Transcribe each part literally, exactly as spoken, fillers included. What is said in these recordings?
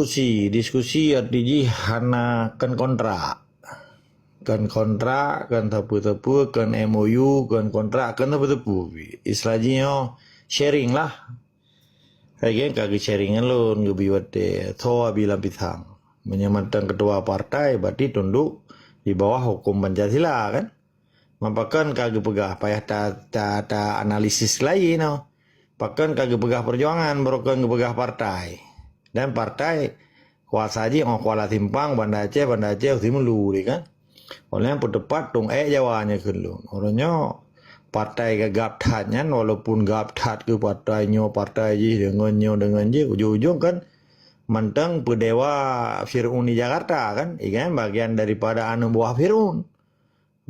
Diskusi, diskusi arti jih hana kon kontrak. Kon kontrak, kon sapeue-sapeue, kon M O U, kon kontrak, kon sapeue-sapeue. Istilah jih nyoe sharing lah. Hai geng ka geu-sharing ngon lôn, geubi watèe tho abi lam pisang. Meunyoe mantong ketua partai, berarti tunduk di bawah hukum Pancasila kan. Man pakon ka geupeugah, payah ta, ta, ta analisis laén nyoe. Pakon ka geupeugah perjuangan, barokon geupeugah partai. Dan partai kuasa jih 'oh Kuala Simpang, Banda Aceh, Banda Aceh, Simeulue kan. Oleh peuteupat tông ék Jawa nyoe kheun lôn. Uroe nyoe partai gagap that nyan, walaupun gap that keu partai nyoe, partai jih, deungon nyoe, deungon jih, ujong-ujong kan mantong peudewa Fir'aun di Jakarta kan. Ikan bagian daripada aneuk buah Fir'aun.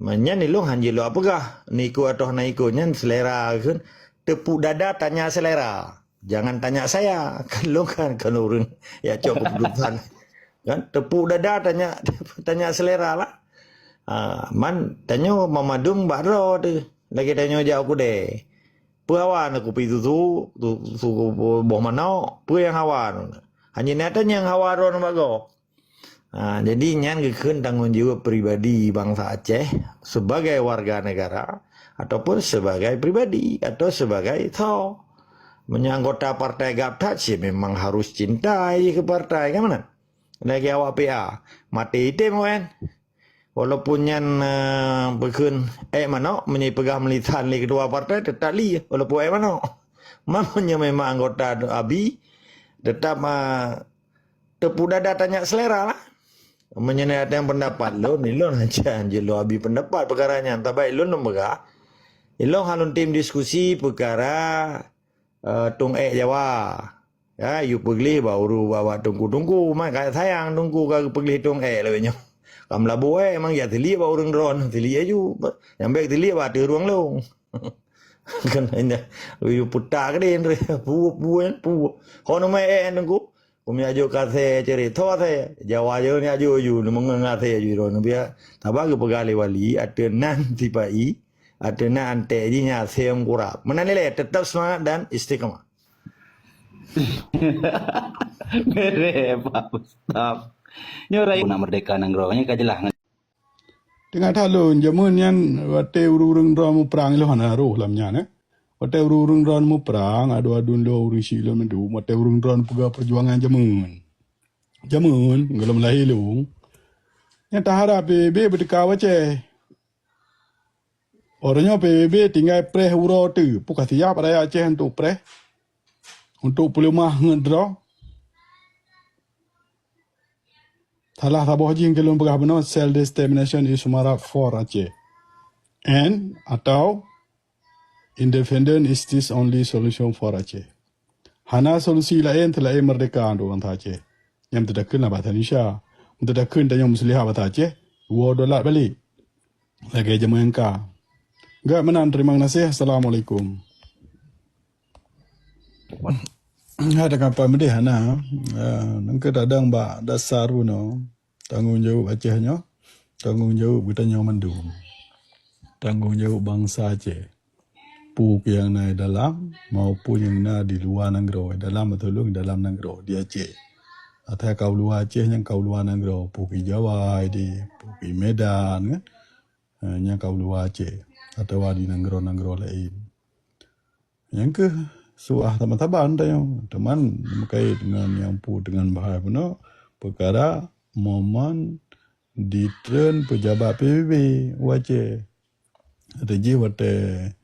Nyan ilong hanjeuet lôn peugah, niko atau naiko nyan selera kheun, tepuk dada tanya selera. Jangan tanya saya. Kan lôn kan, kan ureueng ya cok keputusan. Kan tepuk dada tanya tanya selera lah. Ha, man tanyoe mamadum bak droe tu. Lagi tanyoe jak u keudè. Peue hawa na kupi susu, susu boh manok, peue nyang hawa na? Hanya na tanyong hawa droe na bak gob. Ha, jadi nyan geukheun tanggong jaweueb pribadi bansa Aceh sebagai warga negara ataupun sebagai pribadi atau sebagai tho. Meunyoe anggota partai gap that, si memang harus cinta jih keu partai kan meunan. Lagèe awak P A, maté item kan. Walaupun nyan uh, beukheun ék manok, meunyoe peugah meulisan lé ketua partai tetap li walaupun ék manok. Man meunyoe memang anggota abi tetap uh, tepuk dada tanya selera lah. Meunyoe na nyang pendapat lôn, lôn hanca jeuet lôn abi pendapat peukara nyan. Tabai lôn lôn peugah, ilong han lôn tem diskusi peukara uh, tông ék Jawa. Ya, yue peugleh bak uru bak tungku-tungku. Man ka sayang tungku ka geupeugleh tông ék lagèe nyoe. Ka meulabu ék, mang jak teuliek bak ureueng droen, teuliek aju. Nyang bèk teuliek bak ateueh rueng lông. Kan indah. Yue putak keudeh, pue, pue, pue. Ho neumai ék tungku. Kumi ajo kasé ceri, tho asé. Jawa ajo ni ajo aju, neumeu'en asé aju droen. Biar taba geupeugah lé wali, ateueh nan tipa i, ateueh nan antek jih nyan asé kurab. Meunan ilèe, tetap semangat dan istiqamah. Bere Pak Ustaz. Nyoe rakyat nak merdeka nanggroe nyoe ka jeulaih ngon. Teuingat that lôn, jameun nyan watèe ureueng-ureueng droe muprang ilong hana roh lam nyan eh. Watèe ureueng-ureueng droe muprang, adu-adu lôn ureueng syik lôn mandum, watèe ureueng droe peugah perjuangan jameun. Jameun, gohlom lahé lôn. Nyan taharap P B B beuteuka u Aceh. Uroe nyoe P B B tinggai preh uroe teuh, peu ka siap rakyat Aceh untuk preh, untuk peuleumah ngon droe. Salah saboh jih keu lôn peugah bunoe, self determination is Sumarat for Aceh. And atau independent is this only solution for Aceh. Hana solusi laén seulaén merdeka untuk bansa Aceh. Nyang teutakheun lah bahasa Indonesia. Untuk takheun tanyoe meusuliha bahasa Aceh, dua dolar balik. Lagèe jameun ka. Gak meunan, terima kasih. Assalamualaikum. Ada kapai meudeh hana. Ah, nangka tadang bak dasar bunoe. Tanggong jaweueb Aceh nyoe, tanggong jaweueb geutanyoe mandum. Tanggong jaweueb bansa Aceh. Peue nyang na di dalam maupun nyang na di luwa nanggroe, di dalam atau di dalam nanggroe di Aceh. Ateueh kaum luwa Aceh nyang kaum luwa nanggroe, peue Jawa di, peue Medan kan. Eh, nyang kaum luwa Aceh atawa di nanggroe-nanggroe laén. Nyang keuh suah saban-saban tanyoe, teuma meukait ngon nyang peue deungon bahai bunoe peukara momen ditreun peujabat P B B u Aceh. Ateueh jih watèe,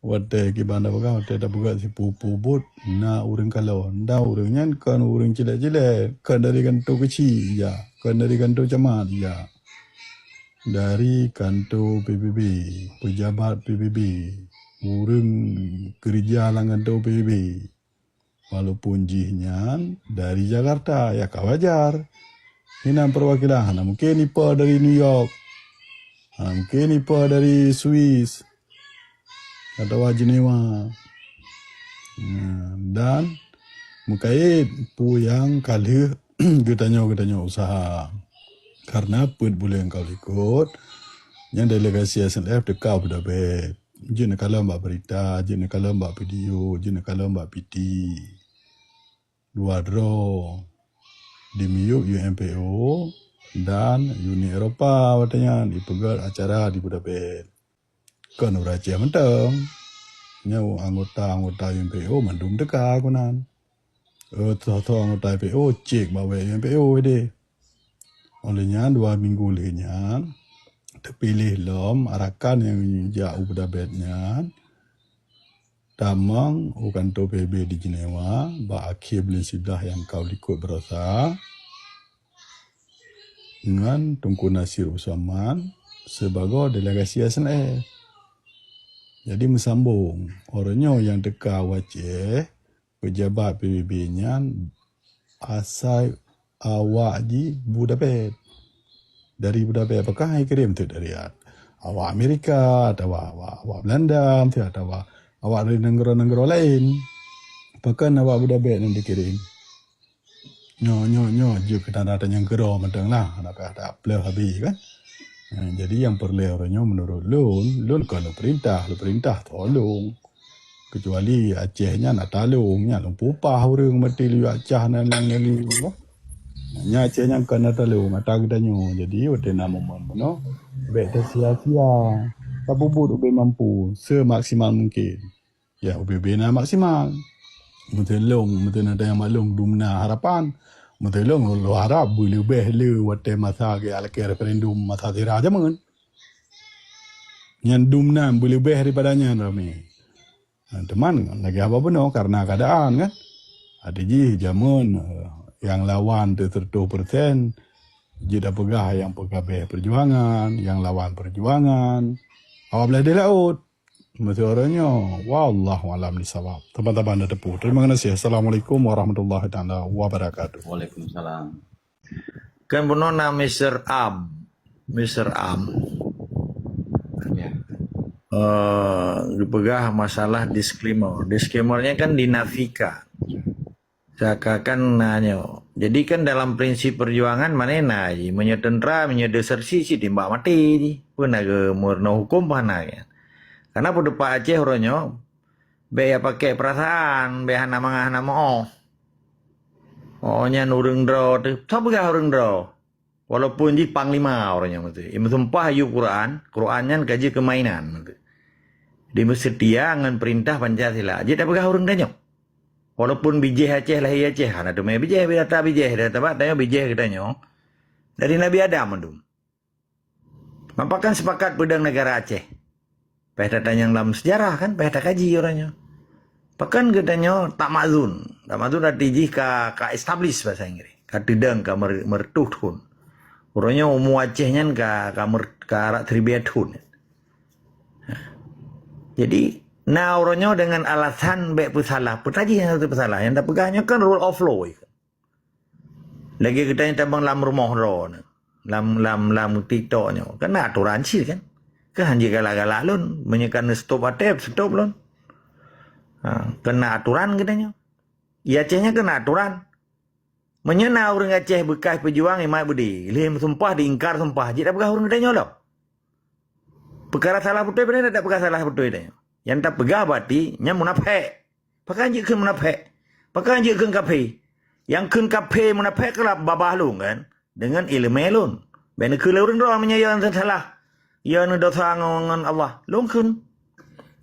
watèe kiban tapeugah, watèe tapeugah sipu-pu buet na ureueng kalon. Dan ureueng nyan kon ureueng cilet-cilet, kon dari kantô keuchik jak, kon dari kantô camat jak. Dari kantô P B B, peujabat P B B, ureueng keurija lam kantô P B B. Walaupun jih nyan dari Jakarta, ya ka wajar. Inan perwakilan, hana mungkin ipa dari New York. Hana mungkin ipa dari Swiss. Atawa Jenewa. Nah, dan meukait peue nyang ka lheueh geutanyoe-geutanyoe useuha. Karena peuet buleuen ka likot, nyang delegasi S N F teuka u Budapests. Jeuet neukalon bak beurita, jeuet neukalon bak video, jeuet neukalon bak piti. Dua droe. di miyueb U N P O dan Uni Eropa watée nyan jipeugét acara di Budapest. Kon ureuëng Aceh mantong. Nyoe anggota-anggota U N P O mandum teuka keunan. Eh, soe-soe anggota U N P O cek bak web U N P O deh. Oleh nyan dua minggu lé nyan teupiléh lom rakan nyang jak u Budapest nyan tamong u kantô P B B di Jenewa bak akhé buleuen siblaih nyang ka likot baroesa ngon Teungku Nasir Usman sibagoe delegasi S N F. Jadi meusambong, uroe nyoe nyang teuka u Aceh, peujabat P B B nyan asai awak jih Budapest. Dari Budapest, pakon hana kirém teuk dari awak Amerika, atawa awak, awak Belanda, atawa awak dari nanggroe-nanggroe laén. Pakon awak Budapest nyang dikirém. Nyoe, nyoe, nyoe jeuet keu tanda nyang keudroe mantong lah, hana payah tapleuh habéh kan. Ha, jadi nyang peureulée uroe nyoe meunurot lôn, lôn kon lôn peurintah, lôn peurintah tolong. Keucuali Aceh nyan na talong, nyan lôn peuupah ureuëng maté lé Aceh nan nyang nyan lé. Nyan Aceh nyan kon na talong, ata geutanyoe. Jadi watée na momen bunoe, bék tasia-sia. Tapubuet ubé mampu seumaksimal mungkin. Ya, U B B na maksimal. Meuteulông, meuteulông ada nyang maklum, dum na harapan. Meuteulông, lôn harap beuleubeh le watée masa geulakée referendum masa sira jameun. Nyan dum na beuleubeh daripada nyan ramé. Ha, teuma lagée haba bunoe karena keadaan kan. Ada jih jameun, eh, nyang lawan tu seratus persen jeuet peugah nyang peugabeh perjuangan, nyang lawan perjuangan. Awak belah di laut. Meuteureuh nyoe, wallahu alam bisawab. Teman-teman dah teupeu. Terima kasih. Assalamualaikum warahmatullahi taala wabarakatuh. Waalaikumsalam. Kan bunoe na Mister Am. Mister Am. Ya. Eh, geupeugah masalah disclaimer. Disclaimer-nya kan dinafikan. Seakan-akan na nyoe. Jadi kan dalam prinsip perjuangan mana na ji. Meunyoe tentera, meunyoe desersi, cit timbak maté ji. Peue na geumeurunoe huköm peue hana kan. Karena peudeupat Aceh uroe nyoe, bék ya pakai perasaan, bék hana mangat hana meuoh. Oh, nyan ureuëng droe teuh. Soe peugah ureuëng droe? Walaupun jih panglima uroe nyoe meuteue. Meusumpah yue Quran, Quran nyan ka jeuet keu mainan meuteue. Di meuseutia ngon peurintah Pancasila. Jeuet tapeugah ureuëng tanyoe. Walaupun bijéh Aceh, lahé Aceh, hana teumé bijéh, binatang bijéh, dah tabak tanyoe bijéh geutanyoe. Dari Nabi Adam mandum. Mapakan sepakat peudong negara Aceh. Payah tatanyong lam sejarah kan, payah takaji uroe nyoe. Pakon geutanyoe tak mazun. Tak mazun arti jih ka, ka establish bahasa Inggris. Ka teudong, ka mer-, meureutoh thon. Uroe nyoe umu Aceh nyan ka, ka mer-, ka rot siribèe thon. Jadi, na uroe nyoe dengan alasan bék peusalah. Peue tajih nyang peusalah. Nyang tapeugah nyoe kan rule of law. Lagée geutanyoe tabang lam rumoh droe nyoe. Lam, lam, lam TikTok nyoe. Kan na aturan cit kan. Kan hanjeuet galak-galak lôn. Meunyoe ka neustop até, stop lôn. Ha, kan na aturan geutanyoe. Di Aceh nyan kan na aturan. Meunyoe na ureuëng Aceh bekas peujuang imat beudé, lheueh meusumpah diingkar sumpah, jeuet tapeugah ureuëng geutanyoe lom. Peukara salah beutôi, beuna tapeugah salah beutôi tanyoe. Nyang tapeugah berarti nyan munafék. Pakon jeuet kheun munafék? Pakon jeuet kheun kafé? Nyang kheun kafé munafék keuh babah lôn kan, deungon iéleumé lôn. Bék neukheun lé ureuëng droe meunyoe yo salah. Yo neudosa ngon, ngon Allah. Lôn kheun.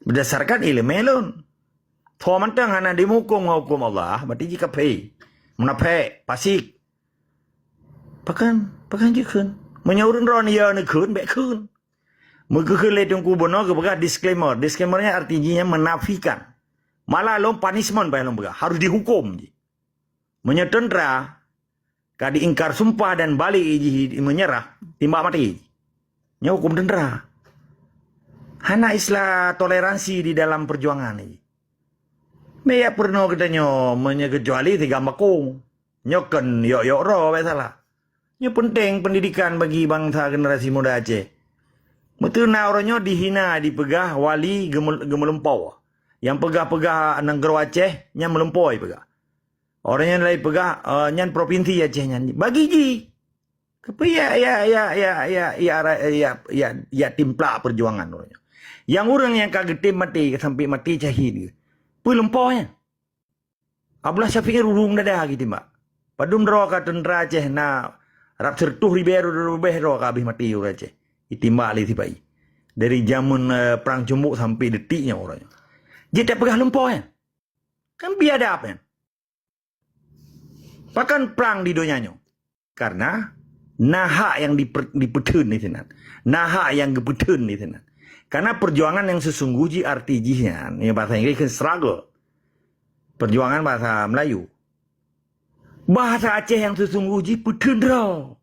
Berdasarkan iéleumé lôn. Tho mantong hana dimeuhuköm ngon huköm Allah, berarti jih kafé. Munafék, fasik. Pakon, pakon jeuet kheun? Meunyoe ureuëng droe yo neukheun, bék kheun. Meukheun lé Teungku bunoe geupeugah disclaimer. Disclaimer nyan arti jih nyan menafikan. Malah lom punishment payah lom peugah. Harus dihuköm jih. Meunyoe teuntera ka diingkar sumpah dan balik jih menyerah, timbak maté. Nyoe huköm teuntera. Hana istilah toleransi di dalam perjuangan jih. Meunyoe peurunoe geutanyoe meunyoe keucuali tigam bakong. Nyoe kon yok-yok droe bék salah. Nyoe peunteng pendidikan bagi bansa generasi muda Aceh. Meuteuna uroe nyoe dihina dipeugah wali geumeu-, geumeulumpoe. Nyang peugah-peugah nanggroe Aceh nyan meulumpoe peugah. Uroe nyan lagée peugah, eh, nyan propinsi Aceh nyan. Bagi jih. Keupeue ya, ya, ya, ya, ya, ya, ya, ya, ya timplak perjuangan uroe nyoe. Nyang ureuëng nyang ka geutem maté, sampai maté syahid. Peue lumpoe nyan? Abdullah Syafi'i rurung dada geutimbak. Padum droe ka teuntra Aceh na rab sireutoh ribée droe, ribée droe ka habéh maté ureuëng Aceh. Itimbak lé sipa-i. Dari jameun, eh, Perang Cumbok sampai detik nyoe uroe nyoe. Jeuet tapeugah lumpoe nyan. Kan biadab nyan. Pakon prang di donya nyoe? Karena na hak nyang diper-, dipeutheun di sinan. Na hak nyang geupeutheun di sinan. Karena perjuangan nyang sesungguh jih arti jih nyan, ya bahasa Inggris kan struggle. Perjuangan bahasa Melayu. Bahasa Aceh nyang sesungguh jih peutheun droe.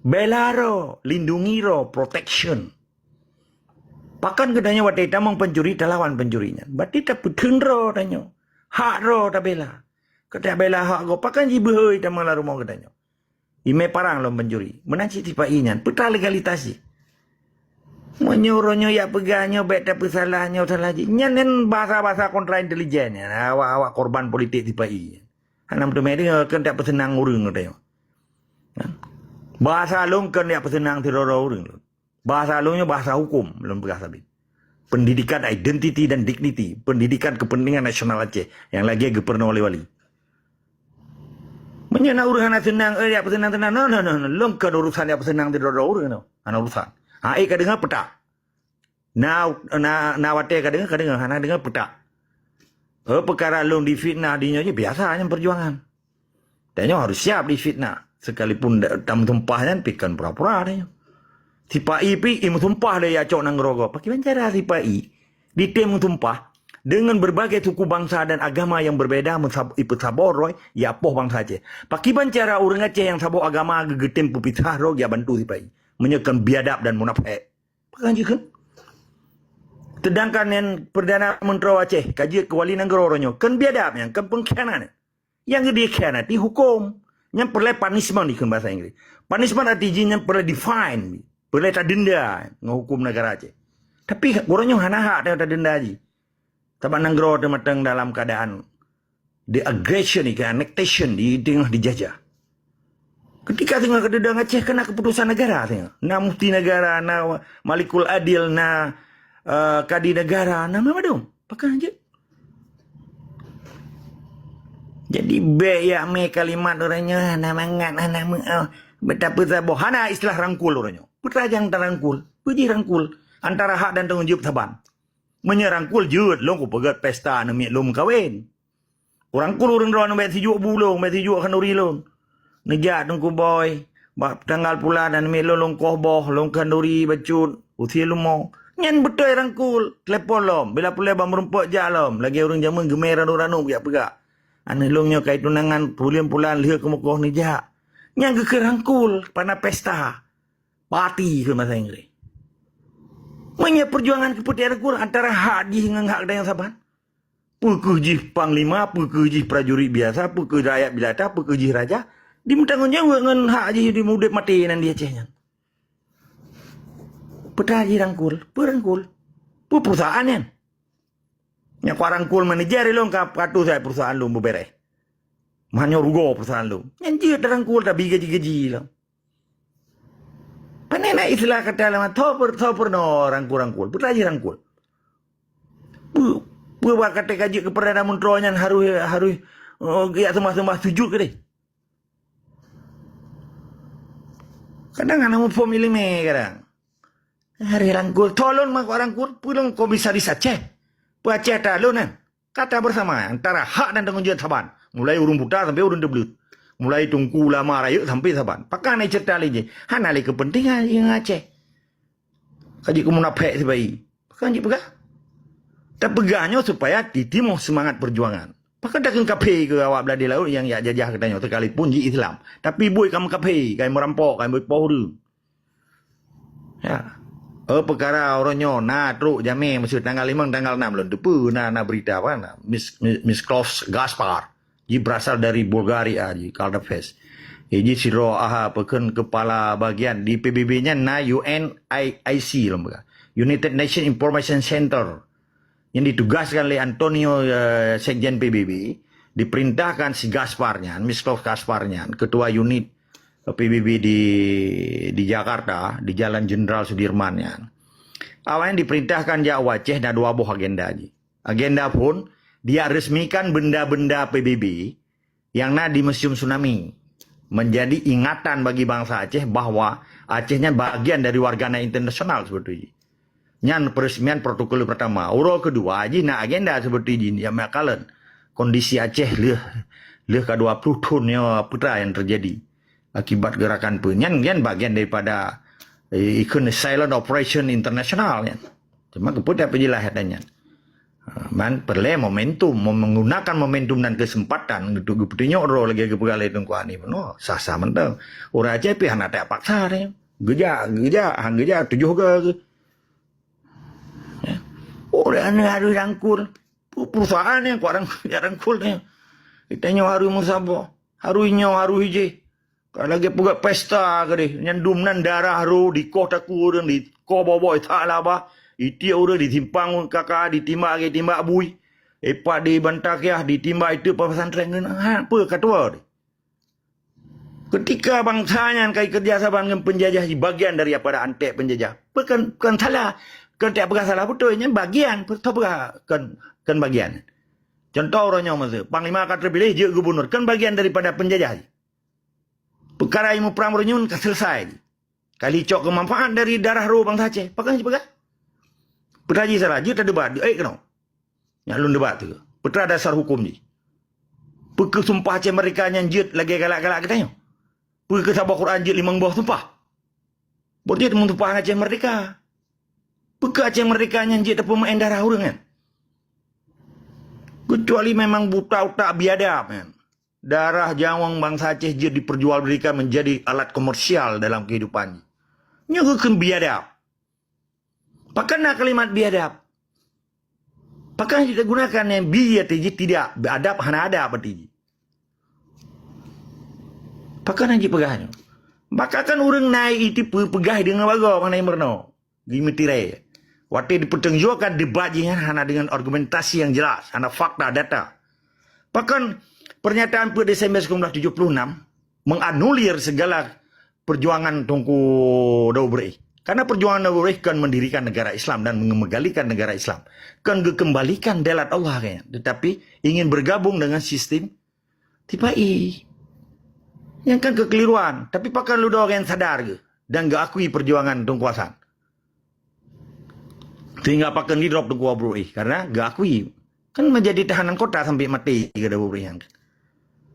Bela droe, lindungi droe, protection. Pakon geutanyoe watée tamong pencuri, talawan pencuri nyan? Berarti tapeutheun droe tanyoe. Hak droe tabela. Ka tabela hak gob, pakon jibeuhôi tamong lam rumoh geutanyoe? Imé parang lom pencuri. Meunan cit sipa-i nyan, peue legalitas jih? Meunyoe uroe nyoe jak peugah nyoe bék tapeusalah nyoe salah jih. Nyan, nyan bahasa-bahasa kontra intelijen nyan. Awak-awak korban politik sipa-i nyan. Hana meuteumé deungoe keu jak peuseunang ureuëng geutanyoe. Bahasa lôn kon jak peuseunang sidroe-droe ureuëng lôn. Bahasa lôn nyoe bahasa huköm lôn peugah sabe. Pendidikan identiti dan dignity, pendidikan kepentingan nasional Aceh nyang lagée geupeurunoe lé wali. Meunyoe na ureuëng hana seunang, eh, jak peuseunang-seunang, no, no, no, no. Lôn kon urusan jak peuseunang sidroe-droe ureuëng nyoe. Hana urusan. Ha, eh, ka deungoe peutak. Na, na, na watée ka deungoe, ka deungoe, hana deungoe peutak. Eh, peukara lôn difitnah di nyoe jih biasa nyan perjuangan. Tanyoe harus siap difitnah. Sekalipun da-, tameusumpah nyan pih kon pura-pura tanyoe. Sipa-i pih imeusumpah lé jak cok nanggroe gob. Pakriban cara sipa-i ditem meusumpah dengan berbagai suku bangsa dan agama yang berbeda meusab-, ipeusaboh droe jak poh bangsa Aceh. Pakriban cara ureuëng Aceh nyang saboh agama geutem peupisah droe jak bantu sipa-i. Meunyoe kon biadab dan munafék. Pakon jih kheun? Sedangkan nyan Perdana Menteri Aceh ka jeuet keu wali nanggroe uroe nyoe, kon biadab nyan, kon pengkhianat nyan. Nyang geudikhianati huköm. Nyan peureulée punishment dikheun bahasa Inggris. Punishment arti jih nyan peureulée define, peureulée tadenda ngon huköm negara Aceh. Tapi uroe nyoe hana hak tadenda jih. Sabab nanggroe teumatang dalam keadaan di aggression, di annexation, di teungoh dijajah. Ketika teungoh keudedang Aceh keu na keputusan negara teungoh. Na mufti negara, na malikul adil, na, eh, kadi negara, na madum. Pakon jeuet? Jadi bék jak mé kalimat uroe nyoe hana mangat, hana meu-, oh, beutapeusaboh. Hana istilah rangkul uroe nyoe. Peue tajang tarangkul? Peue jih rangkul? Antara hak dan tanggong jaweueb saban. Meunyoe rangkul jeuet, lôn kupeugét pesta aneuk miet lôn meukawen. Urangkul ureuëng droe nyoe bék sijuek bu lôn, bék sijuek khanduri lôn. Neujak Teungku Boy, bak tanggal pulan aneuk miet lôn, lôn koh boh, lôn khanduri bacut, usie leumo. Nyan beutôi rangkul, telepon lom, bila puléh bak meurumpok jak lom, lagée ureuëng jameun geumé ranub-ranub jak peugah. Aneuk lôn nyoe ka jitunangan buleuen pulan lheueh keumeukoh neujak. Nyan geukheun rangkul, pana pesta. Party keu bahasa Inggris. Meunyoe perjuangan keu peuti rangkul antara hak jih ngon hak geutanyoe saban. Peu kheueh jih panglima, peu kheueh jih prajurit biasa, peu kheueh rakyat biasa, peu kheueh jih raja, dimeutanggong jaweueb ngon hak jih di udeb maté nan di Aceh nyan. Peue tajih rangkul, peue rangkul, peue perusahaan nyan. Nyang kuat rangkul manajer lôn ka peukatus perusahaan lôn beubeureh. Meunyoe rugoe perusahaan lôn. Nyan jeuet rangkul tabi gaji-gaji lom. Pane na istilah kata lama tho per-, tho peurunoe rangkul-rangkul. Peue tajih rangkul. Peue, peue bak kata ka jeuet keu Perdana Menteri nyan harus, harus, oh, geujak seumbah-seumbah sujut keudeh. Kadang hana muphom iéleumé kadang. Harus rangkul. Tho lôn meukawen rangkul. Peue lôn komisaris Aceh. Peue Aceh ata lôn nyan. Kata bersama antara hak dan tanggong jaweueb saban. Mulai ureuëng buta sampai ureuëng teubleuet. Mulai teungku ulama rayeuk sampai saban. Pakon na cerita lé jih. Hana lé keupeuntengan jih ngon Aceh. Ka jeuet keu munafék sibagoe. Pakon jeuet peugah? Tapeugah nyoe supaya titimoh seumangat peujuangan. Pakon takheun kafé keu awak Bladé Laôt nyang jak jajah geutanyoe, sekalipun jih Islam. Tapi buet ka meukaphé, ka meurampok, ka meupoh ureuëng. Ya. Oh, peukara uroe nyoe na trok jamé meuseue tanggal limong, tanggal enam lôn teupeue na, na berita apa na. Mis-, Mis-, Miroslav Gašpar. Ji berasal dari Bulgaria, ji Karda Fest. Eh, ji sidroe aha peukheun kepala bagian di P B B nyan na U N I C lom bukan. United Nations Information Center. Yang ditugaskan oleh Antonio, eh, Sekjen P B B, diperintahkan si Gaspar nyan, Miroslav Gaspar nyan, ketua unit, eh, P B B di, di Jakarta, di Jalan Jenderal Sudirman nyan. Awaknyan diperintahkan jak u Aceh na dua boh agenda ji. Agenda phon, dia resmikan benda-benda P B B, nyang na di Museum Tsunami, menjadi ingatan bagi bansa Aceh bahwa Aceh nyan bagian dari warga net internasional sebetul jih. Nyan peresmian protokol pertama. Uroe kedua jih na agenda sebetul jih, nyang meukalon kondisi Aceh lheueh, lheueh ka dua puluh thon nyoe, peue nyang terjadi akibat gerakan peue. Nyan, nyan bagian daripada, eh, ikheun silent operation internasional nyan. Cuma keupeue tapeujeulah ata nyan. Ha, man peureulée momentum, mem-, menggunakan momentum dan kesempatan untuk geupeutunyok droe lagée geupeugah lé Teungku Hanif. No, sah-sah mantong. Ureuëng Aceh pih hana tapaksa deh. Geujak, geujak, han geujak tujoh go. Ya. Oh, dan harus rangkul. Pu-, perusahaan yang kuat rang-, ya rangkul ni. Kita nyoe harus musaboh. Harus nyoe, harus ijih. Ka lagée peugah pesta keudeh, nyan dum nan darah ro, dikoh takue ureuëng, dikoh boboh that laba, itiek ureuëng, ditimpang kaka, ditimbak lagée timbak bui, ipat di Bantakiah, ditimbak itu pesantren ngeunah. Ha, peue ka tuwoe deh? Ketika bansa nyan kai kerja saban ngon penjajah, bagian daripada antek penjajah. Bukan, bukan salah. Bukan tak peugah salah beutôi, nyan bagian, beutôi peugah, kan, kan bagian. Contoh uroe nyoe masa, panglima ka terpilih, jeuet gubernur, kan bagian daripada penjajah. Peukara ilmu prang meureunyun ka selesai. Kali cok keu manfaat dari darah roh bansa Aceh. Pakon jipeugah? Peue jih salah, jeuet tadebat, eh keunoe. Nyak lôn debat tu. Peue dasar hukum jih? Peue keu sumpah Aceh Merdeka nyan jeuet lagée galak-galak geutanyoe? Peue keu saboh Quran jeuet limong boh sumpah? Bot jeuet meusumpah Aceh Merdeka. Peue keu Aceh Merdeka nyan jeuet tapeumaén darah ureuëng nyan? Kecuali memang buta utak biadab nyan. Darah nyawöng bansa Aceh jeuet diperjualbelikan menjadi alat komersial dalam kehidupan. Nyoe geukheun biadab. Pakon na kalimat biadab? Pakon jih tagunakan nyang bi ateueh jih tidak, adab hana adab ateueh jih. Pakon na jipeugah nyoe? Maka kan ureuëng na itipeue peugah deungon bagoe, mana meurunoe. Geumeutirai. Watée dipeutunjukkan debat jih nyan hana dengan argumentasi yang jelas, hana fakta, data. Bahkan pernyataan peuet Desember seribu sembilan ratus tujuh puluh enam menganulir segala perjuangan Teungku Daud Berih. Karena perjuangan Daud Berih kan mendirikan negara Islam dan menggalikan negara Islam. Kan geukembalikan dalat Allah kayaknya. Tetapi ingin bergabung dengan sistem Tipai. Nyan kan kekeliruan. Tapi pakon ludoe nyan sadar geuh dan geuakui perjuangan Teungku Hasan. Sehingga pakon didrop Teungku Abu Ruih, karena geuakui. Kan menjadi tahanan kota sampai mati keu Abu Ruih nyan.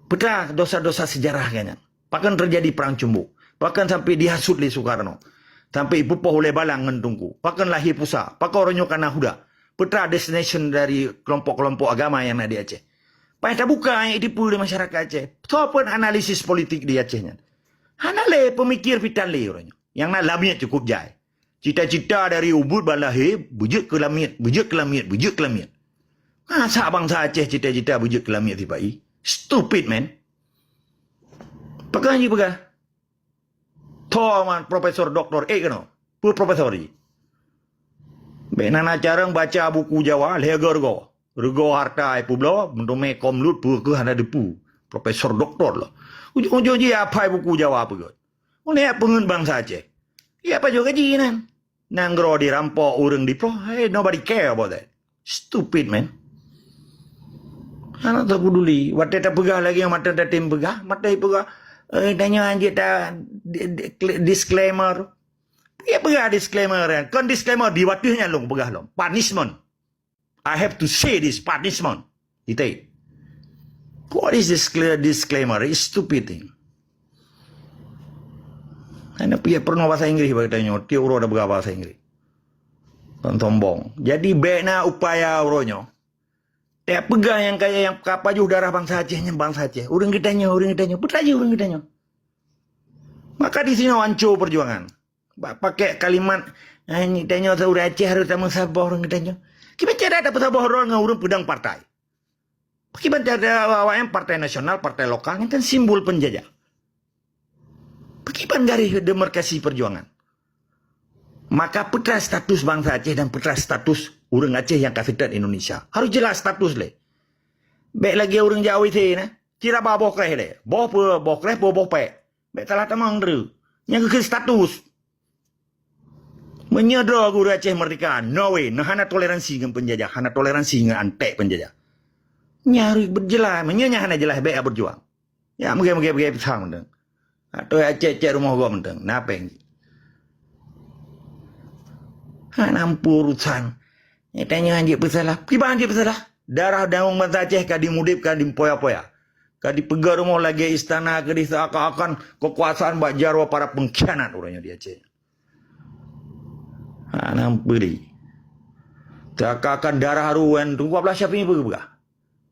Peue dosa-dosa sejarah kan nyan. Pakon terjadi perang cumbu. Pakon sampai dihasut lé Soekarno. Sampai ipupoh ulée balang ngon Teungku. Pakon lahé pusa. Pakon uroe nyoe kana huda. Peue destination dari kelompok-kelompok agama nyang na di Aceh. Payah tabuka ayat tipu lé masyarakat Aceh. Soe pun analisis politik di Aceh nyan. Hana lé pemikir pitan lé uroe nyoe. Nyang na lamiet cukup jai. Cita-cita dari ubit bak lahé, beujeuet keu lamiet, beujeuet keu lamiet, beujeuet keu lamiet. Masa bansa Aceh cita-cita beujeuet keu lamiet sipai? Stupid, man. Pakon jipeugah? Tho man profesor doktor, eh, keunoe. Peue profesor jih? Bék na carông baca buku Jawa, lhée goe reugoe. Reugoe hareuta ai peubloe, meuteumé kôm lut peue keuh hana teupeu. Profesor doktor lah. Ujong-ujong jih apai buku Jawa peugöt. Ulée peungeuet bansa Aceh. Iya pajoh gaji nyan. Nanggroe dirampok, ureuëng diploh, hey, nobody care about that. Stupid, man. Hana tapeduli. Watée tapeugah lagée mata tatem peugah, mata peugah, eh, tanyoe anjeuet ta di-, di-, disclaimer. Iya peugah disclaimer nyan. Kon disclaimer, di watée nyan lôn peugah lom. Punishment. I have to say this, punishment. Ite. What is this clear disclaimer? It's stupid thing. Hana payah pernah bahasa Inggris bagi tanyoe. Tiap uroe ada bahasa Inggris. Kon sombong. Jadi, bék na upaya uroe nyoe. Tiap peugah nyang kaya nyang ka pajoh darah bansa Aceh nyan bansa Aceh. Ureuëng geutanyoe, ureuëng geutanyoe. Peue jih ureuëng geutanyoe. Maka di sinoe hancô perjuangan. Bak pakai kalimat, eh, ni tanyoe ureuëng Aceh harus tameusaboh ureuëng geutanyoe. Kiban cara tapeusaboh droe ngon ureuëng peudong partai. Kiban cara awak-awak nyan partai nasional, partai lokal, nyan kan simbol penjajah. Kiban garis demarkasi perjuangan. Maka peue status bansa Aceh dan peue status ureuëng Aceh nyang ka seutôt Indonesia. Harus jelas status lé. Bék lagée ureuëng jak WC na. Cira ba boh kreh lé. Boh peue, boh kreh peue, boh pék. Bék salah tamong teuk. Nyang geukheun status. Meunyoe droe guru Aceh merdeka, no way. Nah, hana toleransi ngon penjajah, hana toleransi ngon antek penjajah. Nyan harus beujeulaih. Meunyoe nyan hana jeulaih, bék beujuang. Ya, meugai-meugai-meugai pisang mantong. Atau ya cek-cek rumoh gob mantong. Na péng jih. Hana mampu urusan. Nyan tanyoe hanjeuet peusalah. Kiban hanjeuet peusalah. Darah dagong bansa Aceh ka dimudeb, ka dimpoya-poya. Ka dipeugah rumoh lagée istana, ka diseuakan-akan keukuasaan bak jaroe para pengkhianat uroe nyoe di Aceh. Hana peudeh. Seakan-akan darah ruwen tu, dua belas Syafi'i peugah.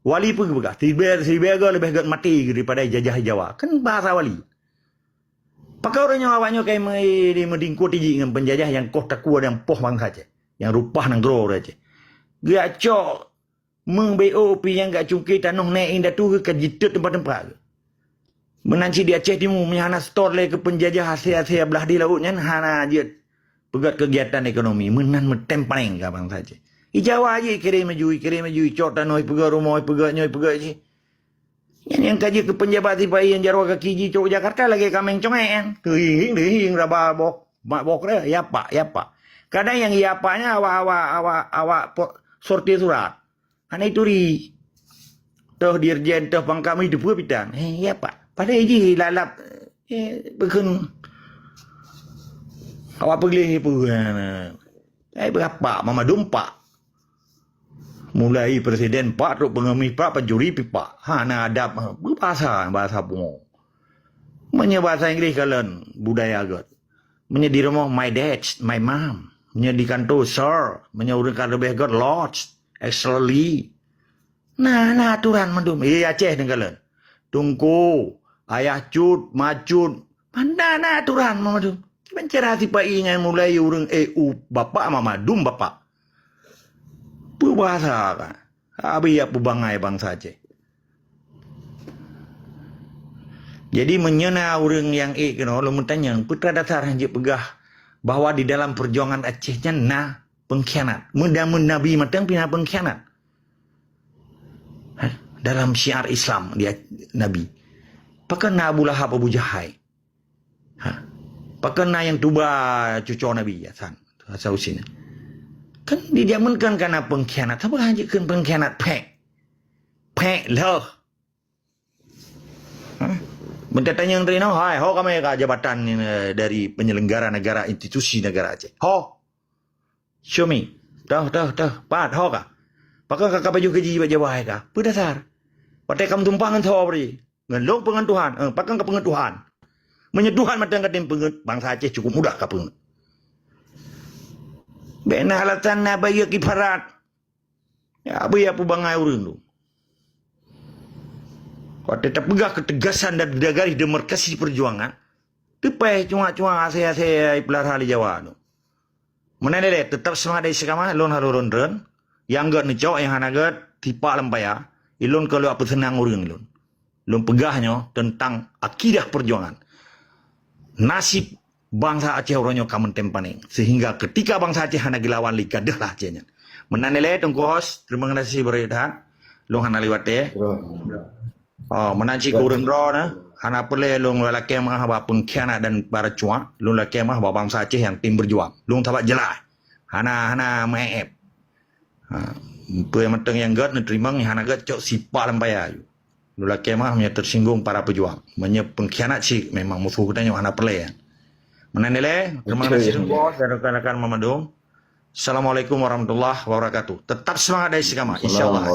Wali peugah. Sibé, sibé ga leubeh gét maté daripada jajah Jawa. Kan bahasa wali. Pakon uroe nyoe awak nyoe kai meudingkot jih ngon penjajah nyang koh takue dan poh bansa Aceh. Nyang rupah nanggroe Aceh. Geujak cok Meubeue pi nyang ka cungke tanoh nèk indatu ka jiteuet teumpat-teumpat. Meunan cit di Aceh Timu, meunyo hana seutôt lé keu peunjajah asée-asée blah di laôt nyan, hana jeuet peugét keugiatan ekonomi. Meunan meutem paleng ka bansa Aceh. I Jawa jih kirém maju, kirém maju, icok tanoh, ipeugét rumoh, ipeugét nyoe, ipeugét jih. Nyan nyang ka jeuet keu peunjabat sipa-i nyang jaroe gaki jicok Jakarta lagée kaméng congék nyan. Teuhieng-hieng raba boh, mak boh kre, ya pak, ya pak. Kadang nyang ya pak nyan awak, awak, awak, awak po-, sortir surat. Hana ituri. Toh dirjen, toh pangkat meuhideup peue pitang. Eh, ya pak. Padahai jih lalap, eh, beukeun awak peugleh peue. Eh, berapa mama dumpak. Mulai presiden pak, trok pengemis pak, pencuri pi pak. Hana adab, beubahasa, bahasa pungo. Meunyoe bahasa Inggréh kalon budaya gét. Meunyoe di rumoh, my dad, my mom. Meunyoe di kantô, sir. Meunyoe ureuëng ka leubeh gét, lord, excellency. Na, na aturan mandum. Eh, Aceh neukalon. Tungku, ayah cut, ma cut. Na, na aturan mandum. Kiban cara sipa-i nyan mulai ureuëng, eh, u bapak, mama dum bapak. Peubahasa ka. Abi ya peubangai bansa Aceh. Jadi, meunyoe na ureuëng nyang ék keunoe, lôn meutanyong, peue teuma dasar han jeuet peugah bahwa di dalam perjuangan Aceh nyan na pengkhianat? Meuda-, meunabi mantong pih na pengkhianat. Hah? Dalam syiar Islam dia Nabi. Pakon na Abu Lahab, Abu Jahai? Ha. Pakon na nyang tuba cucoe Nabi, ya, san. Asal usin. Kan dijameunkan kana pengkhianat. Sapa han jeuet kheun pengkhianat? Pék. Pék lheueh. Ha? Meunyoe tanyong teurimong, hai, ho ka meuka jabatan, eh, dari penyelenggara negara, institusi negara Aceh. Ho. Show me. Toh, toh, toh. Pat, ho ka. Pakon ka, ka pajoh keu jih bak Jawa hai ka? Peue dasar? Watée ka meutumpang ngon soe bri? Ngon lôn peue ngon Tuhan? Eh, pakon ka peungeut Tuhan? Meunyoe Tuhan mantong ka tem peungeut, bansa Aceh cukup mudah ka peungeut. Bék na alasan na bayeue kiparat. Ya, beu ya peubangai ureuëng tu. Watée tapeugah keutegasan dan garis demarkasi perjuangan, teupée cuak-cuak asée-asée ipeulara lé Jawa tu. Meunan ilée, teutap seumangat dan istiqamah, lôn hana lôn treun. Nyang gét neucok, nyang hana gét, tipak lam paya. Ilôn ka lheueh peuseunang ureuëng lôn. Lôn peugah nyoe teuntang akidah perjuangan. Nasib bansa Aceh uroe nyoe ka meutem panéng. Sehingga keutika bansa Aceh hana geulawan lé, gadôh lah Aceh nyan. Meunan ilée, Teungku Hos, teurimong gaséh beureukat. Lôn hana lé watée. Oh, meunan cit keu ureuëng droe na, hana peureulée lôn lakée meu'ah bak pengkhianat dan para cuak, lôn lakée meu'ah bak bansa Aceh nyang tem beujuang. Lôn sabab jeulaih. Hana, hana meu'ép. Ha, peue mantong nyang gét neuteurimong, nyang hana gét cok sipak lam paya. Lôn lakée meu'ah meunyoe teusinggung para peujuang. Meunyoe pengkhianat cit memang musoh geutanyoe hana peureulée. Meunan ilée, teurimong gaséh Teungku Hos dan rakan-rakan mandum. Assalamualaikum warahmatullahi wabarakatuh. Tetap seumangat dan istiqamah, insya Allah.